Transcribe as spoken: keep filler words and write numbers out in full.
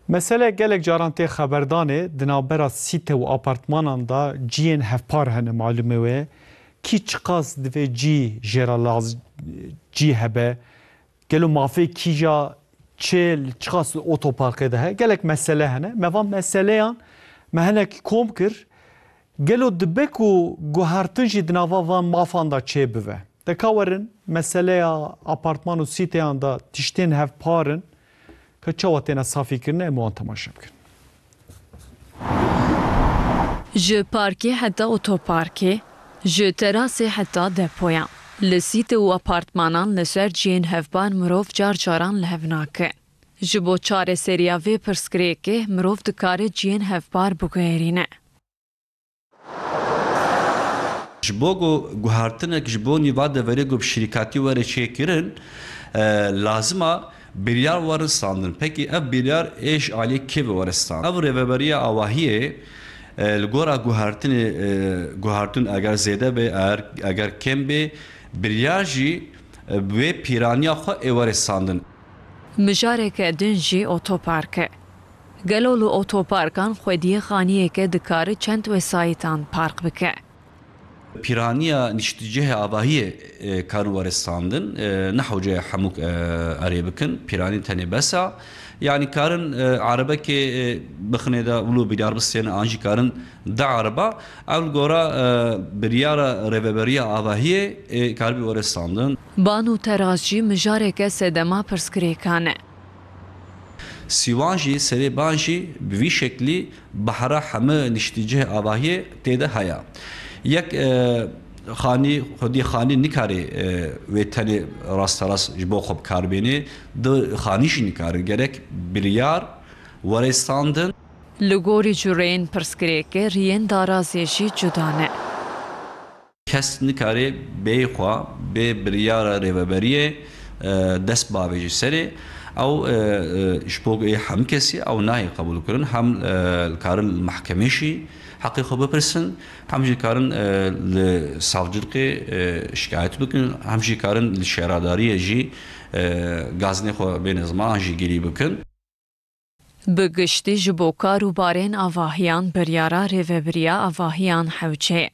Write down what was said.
Mesele gelek caran tê xeberdanê, di navbera sîte û apartmanan de ciyên hevpar hene, malûmê we. Kî çiqas divê cî jê re laz-, cî hebe? Gelo mafê kîja çê li çiqas otoparkê de heye? Gelek mesele hene. Me van meseleyan me hinekî kom kir. Gelo dibe ku guhertin jî di nava van mafan de çêbive? De ka werin meseleya apartman û sîteyan de tiştên hevpar in, ka çawa têne safîkirin, em wan temaşe bikin. Ji parkê heta otoparkê, ji terasê heta depoyan, li sîte û apartmanan li ser cihên hevpar mirov car caran li hev nake. Ji bo çareseriya vê pirsgirêkê mirov dikare cihên hevpar biguherîne. Ji bo ku guhertinek ji bo nîva deverê ku bi şirîkatî were çêkirin, e, lazim a biryar werin standin. Pekî ev biryar ê ji aliyê kê ve were standin? Ev rêveberiya avahiyê, e, li gora guhertinê, e, guhertin eger zêde be, eger, eger kêm be, biryar jî, e, bi wê pîraniya xwe ê were standin. Mijareke din jî otopark e. Gelo li otoparkan xwediyê xaniyeke dikare çend wesayîtan park bike? Pîraniya niştîcihê avahiyê, e, karin were standin, e, ne hewce hemûk, e, erê bikin. Pîranî tenê bes a. Yanî karin, e, erebekê, e, bixine de wilo biryar bistêne, an jî karin du ereba. Ev li gora, e, biryara rêveberiya avahiyê, e, karibî were standin. Ban û teras jî mijareke sedema pirsgirêkan e. Sîwan jî, serê ban jî bi vî şeklî bahra heme niştîcihê avahiyê tê de heye. Yek, e, xanî, xwedî xanî nikarê, e, wê tenê rasterast ji bo xwe bi kar bênê, di xanî jî nikarin. Gerek biryar were standin. Li gorî cureyên pirsgirêkê riyên darazê jî cuda ne. Kes nikare bêyî xwe bê biryara rêveberiyê, e, dest bavêje serê. Ew, e, e, ji bo ê hem kesî ew nayê qebûl kirin. Hem, e, karin li mehkemê jî heqê xwe bipirsin, hem jî karin, e, li savcılıkê, e, şikayet bikin, hem jî karin li şêradariyê jî, e, gazinê xwe bêne ziman, an jî girî bikin. Bi giştî ji bo kar û barên avahiyan biryara rêvebiriya avahiyan hewce ye.